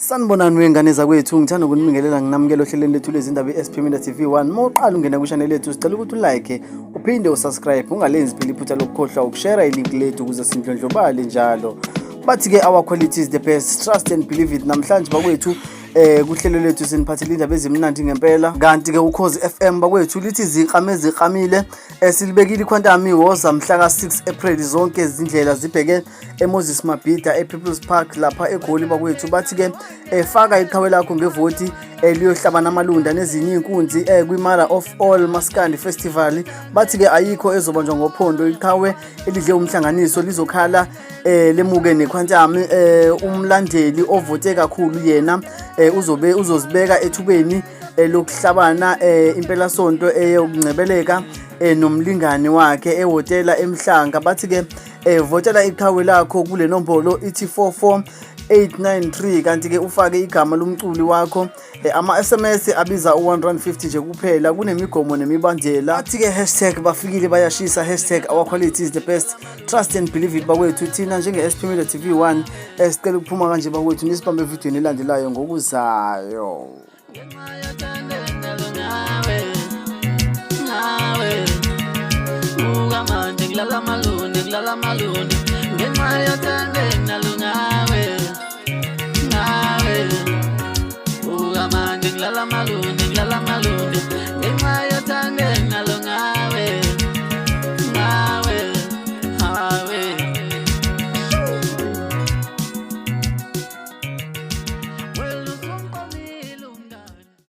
Sanibonani wengane zakwethu, ngithanda ukunibingelela nginamukela ohlelweni lethu lwezindaba i-SP Media TV 1. Uma uqala ungena kwishaneli lethu, sicela ukuthi ulike, uphinde usubscribe, ungalenzi phela iphutha lokukhohlwa ukushare ilink lethu ukuze sindlondlobale njalo. Bathi-ke our quality is the best, trust and believe it. Namhlanje bakwethu kuhlelo lethu siniphathele indaba ezimnandi ngempela. Kanti ke Ukhozi FM bakwethu lithi ziqame ziqamile, silibekile iQuantum iwoza mhla ka-6 April, zonke izindlela zibheke eMoses Mabhida ePeople's Park lapha eGoli bakwethu. Bathi ke faka iqhawe lakho ngevoti, liyohlabana amalunda nezinye iy'nkunzi kwi-Mother of All Maskandi Festival. Bathi ke ayikho ezobanjwa ngophondo, iqhawe elidle umhlanganiso lizokhala lemuke neQuantum. Umlandeli ovote kakhulu yena uzobe uzozibeka ethubeni lokuhlabana impelasonto eyokungcebeleka nomlingani wakhe ehhotela eMhlanga. Bathi ke votela iqhawe lakho kule nombolo ithi 44893, kanti ke ufake igama lomculi wakho. Ama-SMS abiza u-150 nje kuphela, kunemigomo nemibandela. Athi ke hashtag bafikile bayashisa, hashtag our quality is the best, trust and believe it bakwethu. Thina njenge-SP Media TV 1 sicela ukuphuma kanje bakwethu, nisibambe evidiyweni elandelayo ngokuzayo. Ngenxa yothando enginalo ngawe, ngawe. Buka manje ngilala maluni, ngilala maluni. Ngenxa yothando enginalo ngawe, ngawe. Buka manje ngilala maluni, ngilala maluni. Ngenxa